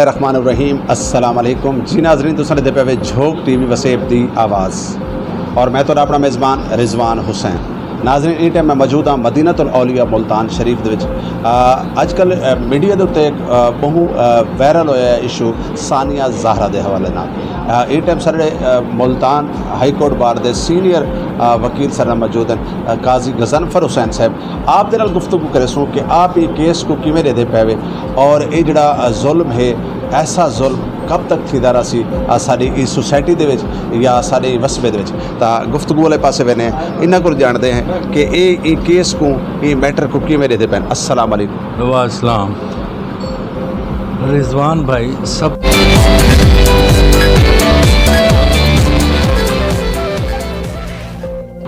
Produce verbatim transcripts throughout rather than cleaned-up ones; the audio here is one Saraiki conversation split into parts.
الرحمن الرحیم۔ السلام علیکم جی ناظرین، تساں ݙیہدے پئے وے جھوک ٹی وی وسیب دی آواز، اور میں تہاݙا اپݨا میزبان رضوان حسین۔ ناظرین، ایں ٹائم میں موجود ہاں مدینۃ الاولیاء ملتان شریف دے وچ۔ آ، اڄ کل، آ، میڈیا دے اُتے، آ، ٻہوں، آ، وائرل ہویا ہے ایشو ثانیہ زہرا دے حوالے نال۔ آ، ایں ٹائم ساݙے، آ، ملتان ہائی کورٹ بار دے سینئر، آ، وکیل ساݙے نال موجود ہیں، آ، قاضی غضنفر حسین صاحب۔ آپ دے نال گفتگو کریسوں کہ آپ ایں کیس کوں کیویں ݙیہدے پئے وے، اور اے جیڑھا، آ، ظلم ہے، ایسا ظلم کب تک تھیندا رہسی، آ، ساݙی ایں سوسائٹی دے وچ یا ساݙے ایں وسبے دے وچ؟ تاں گفتگو والے پاسے ویندے ہیں، انہاں کول ڄاݨدے ہیں کہ اے ایں کیس کوں، ایں میٹر کوں کیویں ݙیہدے پئے ہن۔ السلام علیکم۔ وعلیکم السلام۔ رضوان بھائی، سب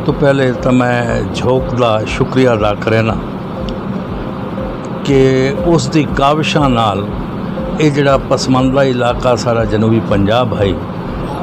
توں پہلے تاں میں جھوک دا شکریہ ادا کرینا کہ اس دی کاوشاں نال اے جیڑھا پسماندہ علاقہ سارا جنوبی پنجاب ہے،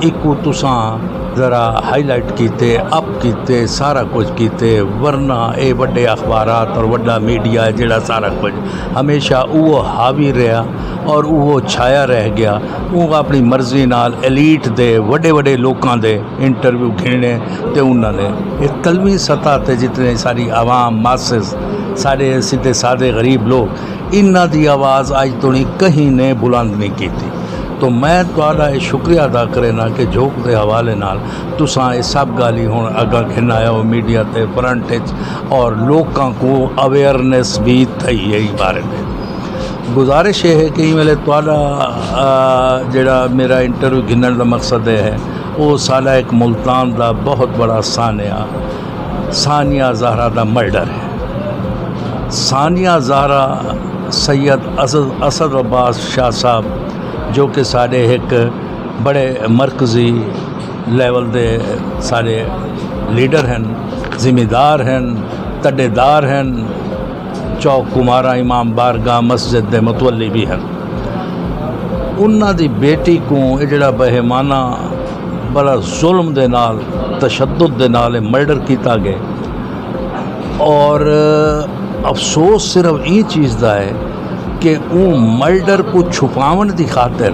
ایکوں تساں ذرا ہائی لائٹ کیتے، اپ کیتے، سارا کچھ کیتے، ورنہ اے وݙے اخبارات اور وݙا میڈیا ہے جیڑھا سارا کچھ ہمیشہ اوہو حاوی رہیا اور اوہو چھایا رہ ڳیا۔ اوں اپݨی مرضی نال ایلیٹ دے، وݙے وݙے لوکاں دے انٹرویو گھنݨے تے انہاں نے اے تلویں سطح تے جتنے ساݙی عوام، ماسز، ساݙے سدھے سادے غریب لوک، انہاں دی آواز اڄ توڑیں کہیں نے بلند نہیں کیتی۔ تو میں تہاݙا اے شکریہ ادا کرینا کہ جھوک دے حوالے نال تساں اے سب ڳالھیں ہݨ اڳاں گھن آئے ہو میڈیا تے فرنٹ اچ، اور لوکاں کوں اویئرنیس وی تھئی ہے ایں بارے تے۔ گزارش اے ہے کہ ایں ویلے تہاݙا، آ، جیڑھا میرا انٹرویو گھنݨ دا مقصد اے ہے، او ساݙا ہک ملتان دا بہت بڑا سانحہ ثانیہ زہرا دا مرڈر ہے۔ ثانیہ زہرا سید اسد، اسد عباس شاہ صاحب، جو کہ ساݙے ہک بڑے مرکزی لیول دے ساݙے لیڈر ہن، ذمہ دار ہن، تݙے دار ہن، چوک کمارا امام بارگاہ مسجد دے متولی بھی ہن۔ انہاں دی بیٹی کوں اے جیڑھا بہیمانہ بڑا ظلم دے نال، تشدد دے نال اے مرڈر کیتا ڳئے۔ اور افسوس صرف ایں چیز دا ہے کہ اوں مرڈر کوں چھپاوݨ دی خاطر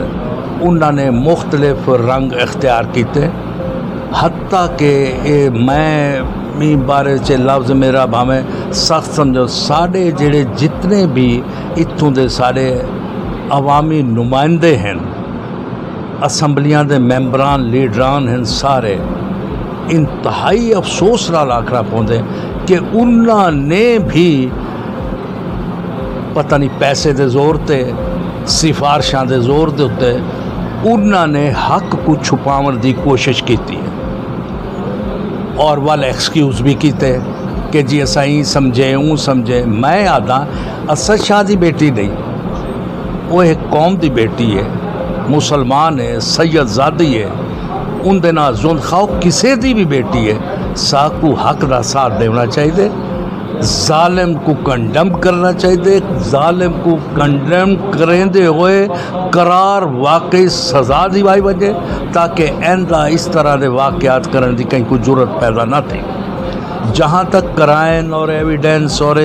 انہاں نے مختلف رنگ اختیار کیتے، حتیٰ کہ اے میں ایں بارے چ لفظ میرا بھاویں سخت سمجھو، ساݙے جیڑھے جتنے بھی اتھوں دے ساݙے عوامی نمائندے ہن، اسمبلیاں دے ممبران، لیڈران ہن، سارے انتہائی افسوس نال آکھݨا پوندے کہ انہاں نے بھی پتہ نہیں پیسے دے زور تے، سفارشاں دے زور دے اُتے انہاں نے حق کوں چھپاوݨ دی کوشش کیتی ہے۔ اور ول ایکسکیوز بھی کیتے کہ جی اساں ایں سمجھے، اوں سمجھے۔ میں آہداں، اسد شاہ دی بیٹی نہیں، او ہک قوم دی بیٹی ہے، مسلمان ہے، سید زادی ہے، اوندے نال ظلم، خواہ او کسے دی بھی بیٹی ہے، ساکوں حق دا ساتھ ݙیوݨا چاہیدے۔ ظالم کوں کنڈم کرݨا چاہیدے، ظالم کوں کنڈم کریندے ہوئے قرار واقعی سزا ݙیوائی ونڄے، تاکہ آئندہ اس طرح دے واقعات کرݨ دی کہیں کوں جرات پیدا نہ تھے۔ جہاں تک کرائن اور ایویڈنس اور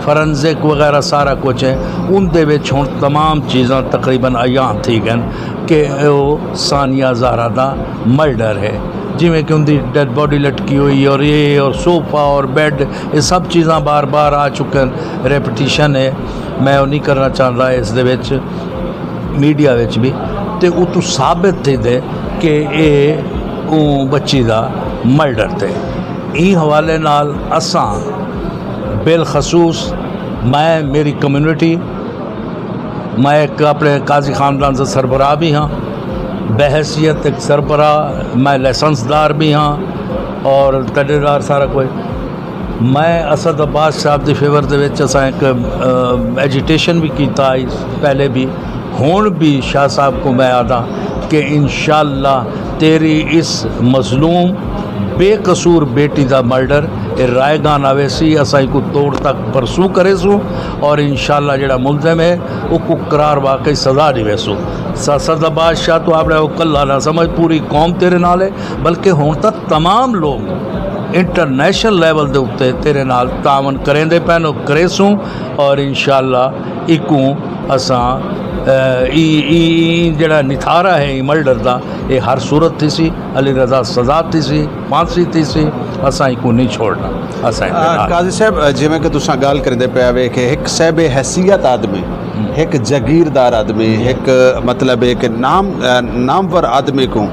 فارنزک وغیرہ سارا کچھ ہے، اوندے وچ ہݨ تمام چیزاں تقریباً عیاں تھی ڳئن کہ او ثانیہ زہرا دا مرڈر ہے۔ جیویں کہ اوندی ڈیڈ باڈی لٹکی ہوئی اور اے اور صوفہ اور بیڈ، اے سب چیزاں بار بار آ چکن، ریپیٹیشن ہے، میں او نہیں کرݨا چاہندا اس دے وچ، میڈیا وچ بھی۔ تے اتوں ثابت تھیندے کہ اے اوں بچی دا مرڈر تے۔ ایں حوالے نال اساں بالخصوص میں، میری کمیونٹی، میں ایک اپنے قاضی خاندان دا سربراہ بھی ہاں، بحیثیت ایک سربراہ میں لائسنس دار بھی ہاں اور تڈے دار سارا کوئی۔ میں اسد عباس صاحب دی فیور دے وچ اساں ایک، آ، ایجیٹیشن بھی کیتا ہے پہلے بھی، ہݨ بھی شاہ صاحب کوں میں آہداں کہ انشاءاللہ تیری اس مظلوم بے قصور بیٹی دا مرڈر اے رائیگان آویسی، اساں ایکوں توڑ تک پرسوں کریسوں اور انشاءاللہ جیڑھا ملزم ہے اوکوں قرار واقعی سزا ݙیویسوں۔ س-، اسد عباس شاہ، توں اپݨے کوں کلھا نہ سمجھ، پوری قوم تیرے نال ہے، بلکہ ہݨ تاں تمام لوگ انٹرنیشنل لیول دے اُتے تیرے نال تعاون کریندے پئن اور کریسوں، اور انشاءاللہ ایکوں اساں اے جیڑھا نتھارا ہے ایں مرڈر دا، اے ہر صورت تھیسی۔ علی رضا سزا تھیسی، پھانسی تھیسی۔ اساں ایکوں نی چھوڑنا۔ اساں ایندے نال۔ قاضی صاحب، جیویں کہ تساں گالھ کریندے پئے وے کہ ہک صاحب حیثیت آدمی، ہک جگیردار آدمی، ہک مطلب ہے کہ نام نامور آدمی کوں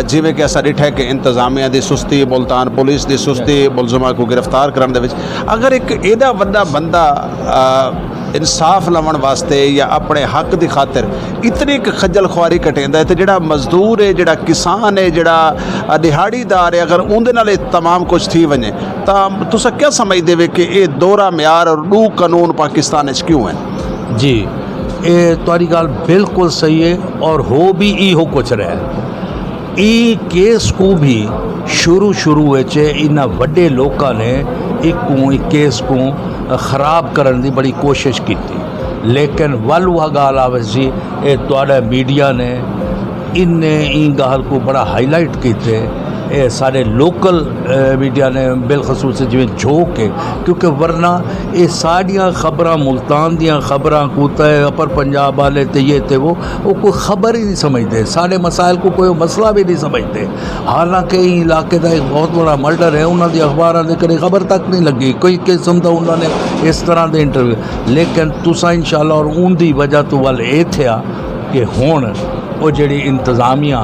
جیویں کہ اساں ڈٹھا ہے کہ انتظامیہ دی سستی، ملتان پولیس دی سستی، ملزمہ کوں گرفتار کرن دے وچ اگر ہک ایڈا وڈا بندہ انصاف لوݨ واسطے یا اپݨے حق دی خاطر اتنی ہک خجل خواری کٹیندا ہے، تے جیڑھا مزدور ہے، جیڑھا کسان ہے، جیڑھا ݙیہاڑی دار ہے، اگر اوندے نال اے تمام کجھ تھی ونڄے، تاں تساں کیا سمجھدے وے کہ اے دوہرا معیار اور ݙو قانون پاکستان اچ کیوں ہن؟ جی، اے تہاݙی ڳالھ بالکل صحیح ہے، اور ہو بھی ایہو کجھ رہیا ہے۔ ایں کیس کوں بھی شروع شروع وچ انہاں وݙے لوکاں نے ایکوں، ایں کیس کوں خراب کرݨ دی بڑی کوشش کیتی، لیکن ول اہا ڳالھ آویسی، اے تہاݙا میڈیا نے، ان نے ایں ڳالھ کوں بڑا ہائی لائٹ کیتے۔ اے سارے لوکل میڈیا نے بالخصوص جیویں جھوک ہے، کیونکہ ورنہ اے ساݙیاں خبراں، ملتان دیاں خبراں کوں تے اپر پنجاب والے تے یہ تے وہ، وہ کوئی خبر ہی نہیں سمجھدے، ساݙے مسائل کوں کوئی مسئلہ بھی نہیں سمجھدے۔ حالانکہ ایں علاقے دا ایک بہت بڑا مرڈر ہے، انہاں دی اخباراں دے کدے خبر تک نہیں لگی، کوئی قسم دا انہاں نے اس طرح دے انٹرویو۔ لیکن تساں انشاءاللہ اور اون دی وجہ تو ول اے تھیا کہ ہن او جیڑھی انتظامیہ،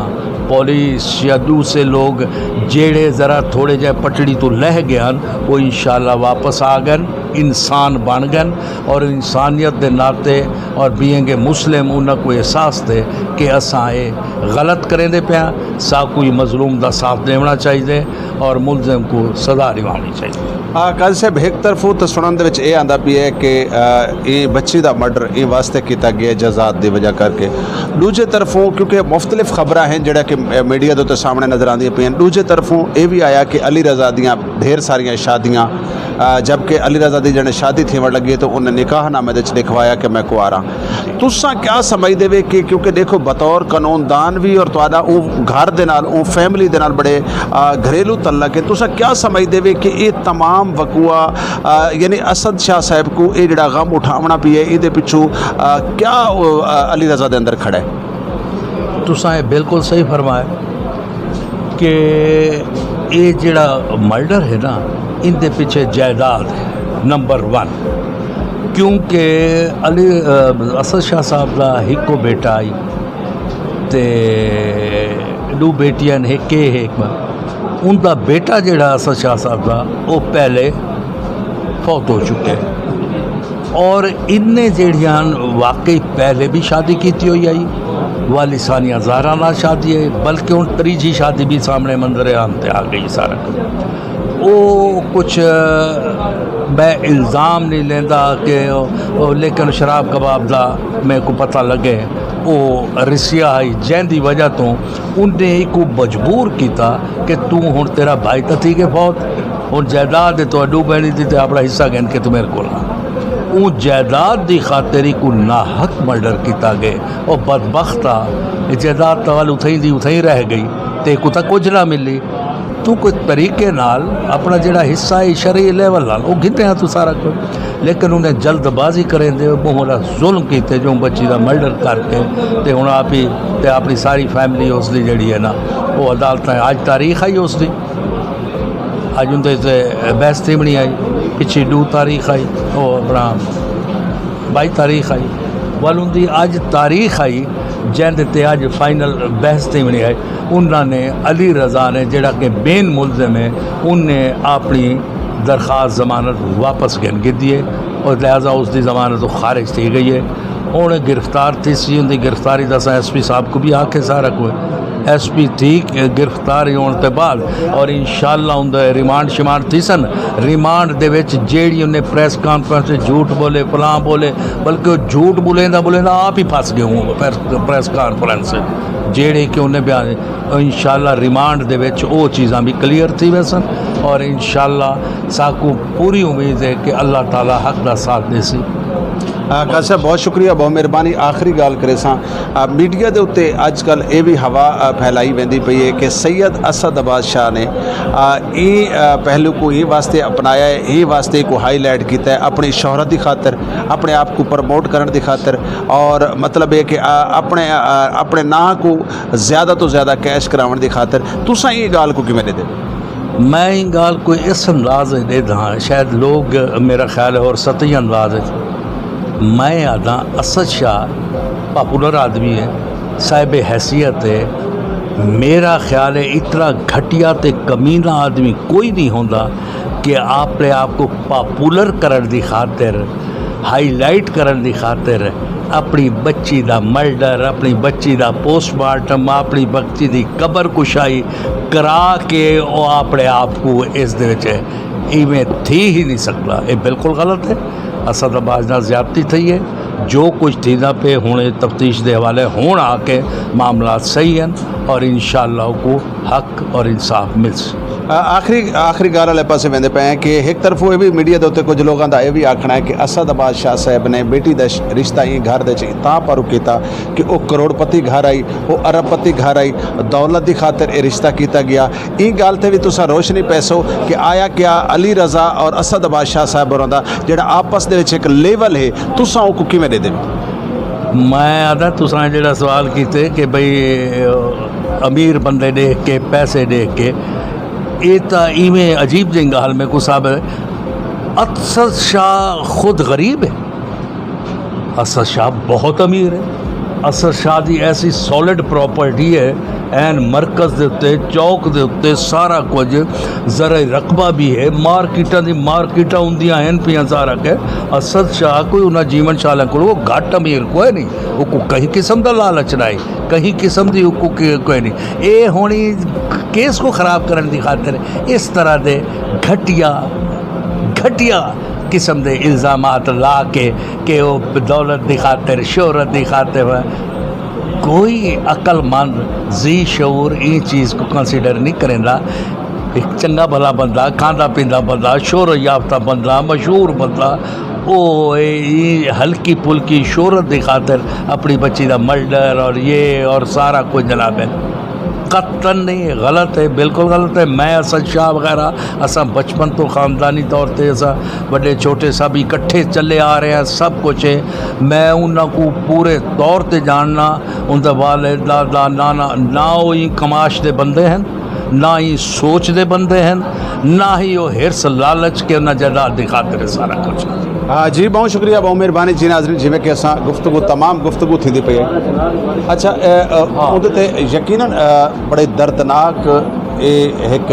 پولیس یا دوسرے لوگ جیڑھے ذرا تھوڑے جے پٹڑی تو لہہ ڳئے ہن، او انشاءاللہ واپس آ ڳئن، انسان بݨ ڳئن، اور انسانیت دے ناطے اور بینگ اے مسلم انہاں کوں احساس تھے کہ اساں اے غلط کریندے پئے ہاں، ساکوں ایں مظلوم دا ساتھ ݙیوݨا چاہیدے اور ملزم کوں سزا ݙیواوݨی چاہیدی۔ آ، قاضی صاحب، ہک طرفوں تے سݨݨ دے وچ اے آندا پیا ہے کہ، آ، ایں بچی دا مرڈر ایں واسطے کیتا ڳیا ہے جزات دی وجہ کر کے، ݙوجھے طرفوں کیونکہ مختلف خبراں ہن جیڑھا کہ میڈیا دے اُتے سامݨے نظر آندیاں پئین، ݙوجھے طرفوں اے وی آیا کہ علی رضا دیاں ڈھیر ساریاں شادیاں، آ، جبکہ علی رضا دی جݨے شادی تھیوݨ لڳی ہے تو انہیں نکاح نامے دے وچ لکھوایا کہ میں کنوارا۔ تساں کیا سمجھدے وے کہ کیونکہ ݙیکھو بطور قانون دان وی اور تہاݙا اوں گھر دے نال، اوں فیملی دے نال بڑے، آ، گھریلو تعلق ہے، تساں کیا سمجھدے وے کہ اے تمام وقوعہ، آ، یعنی اسد شاہ صاحب کوں اے جیڑھا غم اٹھاوݨا پیا ہے، ایندے پچھوں، آ، کیا، آ، علی رضا دے اندر کھڑا ہے؟ تساں اے بالکل صحیح فرمایا کہ اے جیڑھا مرڈر ہے نا، ایندے پچھے جائیداد ہے نمبر ون، کیونکہ علی، آ، اسد شاہ صاحب دا ہکو بیٹا ہئی تے ݙو بیٹیاں ہن، ہک اے ہے، ہک میں۔ اوندا بیٹا جیڑھا اسد شاہ صاحب دا، او پہلے فوت ہو چکے۔ اور انہیں جیڑھیاں واقعی پہلے بھی شادی کیتی ہوئی آئی، والی ثانیہ زہرا نال شادی ہے، بلکہ ہن تریجھی شادی بھی سامݨے منظر عام تے آ ڳئی سارا کجھ۔ او کجھ میں الزام نہیں لیندا کہ او، او لیکن شراب کباب دا میکوں پتہ لڳے، او رسیا ہئی، جیندی وجہ توں انہیں ایکوں مجبور کیتا کہ توں ہن تیرا بھائی تاں تھی ڳئے فوت، ہن جائیداد ہے تہاݙو بہنی دی تے اپݨا حصہ گھن کے توں میرے کول آ۔ اوں جائیداد دی خاطر ایکوں ناحق مرڈر کیتا ڳئے۔ او بدبخت آ، اے جائیداد تاں ول اتھائیں دی اتھائیں رہ ڳئی تے ایکوں تاں کجھ نہ ملی۔ توں کوئی طریقے نال اپݨا جیڑھا حصہ ہے شرعی لیول نال، او گھدے ہاں توں سارا کجھ۔ لیکن انہیں جلد بازی کریندے ہوئے ٻہوں وݙا ظلم کیتے جو بچی دا مرڈر کر کے تے ہݨ آپ ہی تے اپݨی ساری فیملی اس دی جیڑھی ہے نا، او عدالتاں، اڄ تاریخ آئی اس دی، اڄ اوندے تے بحث تھیوݨی آئی، پچھے ݙو تاریخ آئی، او اپݨا ٻائی تاریخ آئی، ول اوندی اڄ تاریخ آئی، جیندے تے اڄ فائنل بحث تھیوݨی آئی۔ انہاں نے، علی رضا نے، جیڑھا کہ مین ملزم ہے، انہیں اپݨی درخواست ضمانت واپس گھن گھدی ہے اور لہذا اس دی ضمانت خارج تھی ڳئی ہے۔ ہݨ گرفتار تھیسی، اوندی گرفتاری دا اساں ایس پی صاحب کوں بھی آکھے سارا کجھ۔ ایس پی تھی گرفتار ہوݨ تے بعد اور انشاءاللہ اوندا ریمانڈ شمانڈ تھیسن۔ ریمانڈ دے وچ جیڑھی انہیں پریس کانفرنس وچ جھوٹ ٻولے، فلاں ٻولے، بلکہ او جھوٹ ٻولیندا ٻولیندا آپ ہی پھس ڳئے ہوں پریس، پریس کانفرنس وچ، جیڑھے کہ انہیں بیان، انشاءاللہ ریمانڈ دے وچ او چیزاں بھی کلیئر تھی ویسن اور انشاءاللہ ساکوں پوری امید ہے کہ اللہ تعالیٰ حق دا ساتھ ݙیسی۔ قاضی صاحب، بہت شکریہ، بہت مہربانی۔ آخری ڳالھ کریساں، میڈیا دے اتے اڄ کل اے وی ہوا پھیلائی ویندی پئی ہے کہ سید اسد عباس شاہ نے ایں پہلو کوں ایں واسطے اپنایا ہے، ایں واسطے کوں ہائی لائٹ کیتا ہے اپݨی شہرت دی خاطر، اپݨے آپ کوں پروموٹ کرݨ دی خاطر، اور مطلب ہے کہ اپݨے اپݨے ناں کوں زیادہ توں زیادہ کیش کراوݨ دی خاطر۔ تساں ایں ڳالھ کوں کیویں ݙیہدے؟ میں ایں ڳالھ کوں اس انداز وچ ݙیہداں، شاید لوگ، میرا خیال ہے، اور سطحی انداز وچ، میں آہداں اسد شاہ پاپولر آدمی ہے، صاحب حیثیت ہے۔ میرا خیال ہے اتنا گھٹیا تے کمینہ آدمی کوئی نہیں ہوندا کہ اپݨے آپ کوں پاپولر کرݨ دی خاطر، ہائی لائٹ کرݨ دی خاطر اپݨی بچی دا مرڈر، اپݨی بچی دا پوسٹ مارٹم، اپݨی بچی دی قبر کشائی کرا کے او اپݨے آپ کوں اس دے وچ ایویں تھی ہی نہیں سڳدا۔ اے بالکل غلط ہے۔ اسد عباس نال زیادتی تھئی ہے۔ جو کچھ تھیندا پئے ہݨ اے تفتیش دے حوالے، ہݨ آ کے معاملات صحیح ہن اور انشاءاللہ اوکوں حق اور انصاف ملسی۔ آ، آخری آخری ڳالھ والے پاسے ویندے پئے ہیں کہ ہک طرفوں اے وی میڈیا دے اتے کجھ لوگاں دا اے وی آکھݨا ہے کہ اسد عباس شاہ صاحب نے بیٹی دا رشتہ ایں گھر دے وچ تاں پرو کیتا کہ او کروڑ پتی گھر آئی، او ارب پتی گھر آئی، دولت دی خاطر اے رشتہ کیتا ڳیا۔ ایں ڳالھ تے وی تساں روشنی پیسو کہ آیا کیا علی رضا اور اسد عباس شاہ صاحب ہوراں دا جیڑھا آپس دے وچ ہک لیول ہے، تساں اوکوں کیویں ݙیہدے؟ میں آہداں تساں جیڑھا سوال کیتے کہ بھئی امیر بندے ݙیکھ کے، پیسے ݙیکھ کے، اے تاں ایویں عجیب جئی ڳالھ میکوں ثابت ہے۔ اسد شاہ خود غریب ہے۔ اسد شاہ بہت امیر ہے۔ اسد شاہ دی ایسی سالڈ پراپرٹی ہے، عین مرکز دے اتے، چوک دے اتے سارا کجھ، زرعی رقبہ بھی ہے، مارکیٹاں دی مارکیٹاں ہوندیاں ہن پیاں سارا کے۔ اسد شاہ کوئی انہاں جیون شاہ کولوں گھٹ امیر کوئی نہیں، اوکوں کہیں قسم دا لالچ نہ ہے، کہیں قسم دی اوکوں کوئی نہیں۔ اے ہݨ کیس کوں خراب کرݨ دی خاطر اس طرح دے گھٹیا گھٹیا قسم دے الزامات لا کے کہ او دولت دی خاطر، شہرت دی خاطر، کوئی عقل مند، ذی شعور ایں چیز کوں کنسیڈر نہیں کریندا۔ ہک چنگا بھلا بندہ، کھاندا پیندا بندہ، شہرت یافتہ بندہ، مشہور بندہ، او ایں ہلکی پھلکی شہرت دی خاطر اپݨی بچی دا مرڈر اور یہ اور سارا کجھ جناب ہے۔ قطعاً نہیں، غلط ہے، بالکل غلط ہے۔ میں، اسد شاہ وغیرہ، اساں بچپن توں خاندانی طور تے اساں وݙے چھوٹے سب اکٹھے چلے آ رہے ہیں، سب کچھ ہے۔ میں انہاں کوں پورے طور تے ڄاݨنا، ان دے والد، دادا، نانا، نہ او ایں کماش دے بندے ہن، نہ ایں سوچ دے بندے ہن، نہ ہی او حرص لالچ کہ انہاں جائیداد دی خاطر اے سارا کچھ۔ ہاں جی، بہت شکریہ، بہت مہربانی جی ناظرین، جیویں کہ اساں گفتگو، تمام گفتگو تھیندی پئی ہے۔ اچھا، اے، اے، اوندے تے یقیناً، اے، بڑے دردناک اے ہک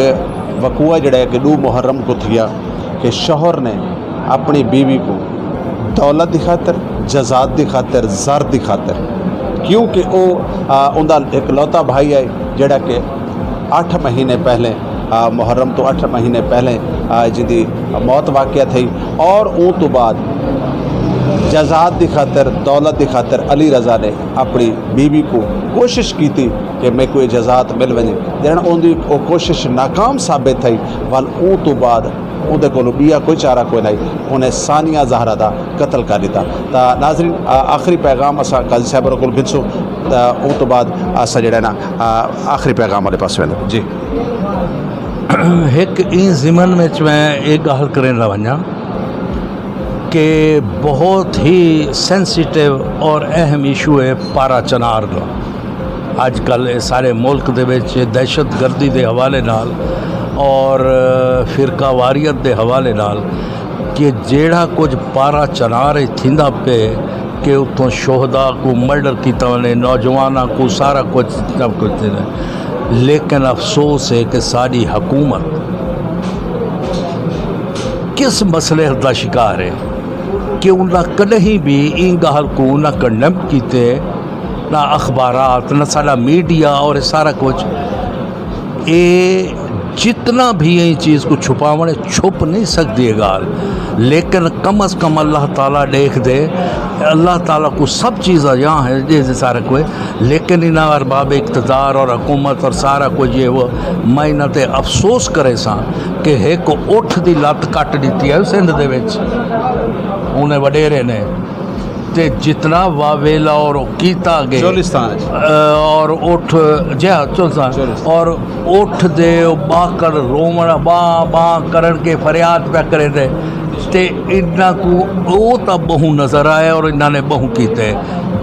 وقوعہ جڑا ہے کہ ݙو محرم کوں تھیا کہ شوہر نے اپݨی بیوی کوں دولت دی خاطر، جزات دی خاطر، زر دی خاطر، کیونکہ او، آ، اوندا اکلوتا بھائی ہے جڑا کہ اٹھ مہینے پہلے، آ، محرم تو اٹھ مہینے پہلے، آ، جیندی موت واقع تھئی اور اوں تو بعد جزات دی خاطر، دولت دی خاطر علی رضا نے اپݨی بیوی کوں کوشش کیتی کہ میکوں اے جزات مل ونڄے، جݙݨ اوندی او کوشش ناکام ثابت تھئی، ول اوں توں بعد اوندے کولوں ٻیا کوئی چارہ کوئی نہ ہئی، انہیں ثانیہ زہرا دا قتل کر ݙتا۔ تاں ناظرین، آ، آخری پیغام اساں قاضی صاحب ہوراں کول گھنسوں، تاں اوں توں بعد اساں جیڑھا نا، آ، آخری پیغام والے پاسے ویندے۔ جی۔ ہک ایں ضمن وچ میں اے ڳالھ کریندا ونڄاں کہ بہت ہی سینسیٹیو اور اہم ایشو ہے پارا چنار دا۔ اڄ کل اے سارے ملک دے وچ دہشت گردی دے حوالے نال اور فرقہ واریت دے حوالے نال کہ جیڑھا کجھ پارا چنار اچ تھیندا پئے کہ اتھوں شہداء کوں مرڈر کیتا ونڄے، نوجواناں کوں، سارا کجھ، سب کجھ تھیندا۔ لیکن افسوس ہے کہ ساݙی حکومت کس مصلحت دا شکار ہے کہ انہاں کݙہیں بھی ایں ڳالھ کوں نہ کنڈیم کیتے، نہ اخبارات، نہ ساݙا میڈیا اور اے سارا کجھ۔ اے جتنا بھی ایں چیز کوں چھپاوݨ، چھپ نہیں سڳدی اے ڳالھ، لیکن کم از کم اللہ تعالیٰ ݙیکھدے، اللہ تعالیٰ کوں سب چیز آگاہ ہے، جیندے سارے کوئی، لیکن انہاں ارباب اقتدار اور حکومت اور سارا کجھ یہ وہ، میں انہاں تے افسوس کریساں کہ ہک اٹھ دی لت کٹ ݙتی ہے سندھ دے وچ، انہیں وݙیرے نے۔ تے جتنا واویلا اور کیتا گئے۔ چولستان اچ۔ اور اٹھ، جی ہاں، چولستان۔ چولستان۔ اور اٹھ دے باکڑ روون، باں باں کرن کے فریاد پیا کرے دے۔ تے انہاں کو او تاں بہوں نظر آئے اور انہاں نے بہوں کیتے۔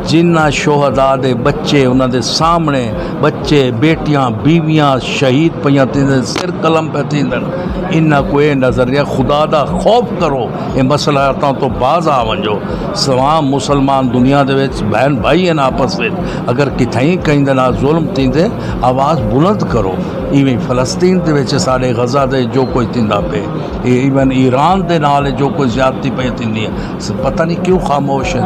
جنہاں شہداء دے بچے انہاں دے سامنے، بچے، بیٹیاں، بیویاں شہید پیاں تھیندن، سر قلم پہ تھیندن، انہاں کو اے نظر آئے۔ خدا دا خوف کرو، اے مسئلہ تاں تو باز آ ونجو۔ تمام مسلمان دنیا دے وچ بہن بھائی ہن آپس وچ، اگر کتھائیں کہیں دے نال ظلم تھیندے، آواز بلند کرو۔ ایویں فلسطین دے وچ، ساڈے غزہ دے جو کچھ تھیندا پے، اے ایون ایران دے نال جو کچھ زیادتی پئی تھیندی ہے، پتہ نہیں کیوں خاموش ہے۔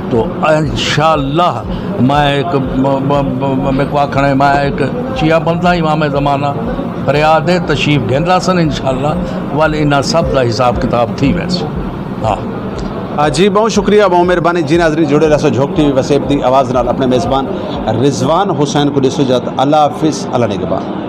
تو انشاءاللہ میں ایک م- م- م- میکوں آکھنا ہے، میں ایک شیعہ بندہ، امام زمانہ فریاد ہے، تشریف گھن رہسن انشاءاللہ، ول انہاں سب دا حساب کتاب تھی ویسے۔ ہاں۔ آ، جی، بہت شکریہ، بہت مہربانی۔ جی ناظرین، جڑے رہسو جھوک ٹی وی وسیب دی آواز نال۔ اپنے میزبان رضوان حسین کو ڈیسو اجازت۔ اللہ حافظ، اللہ نگہبان۔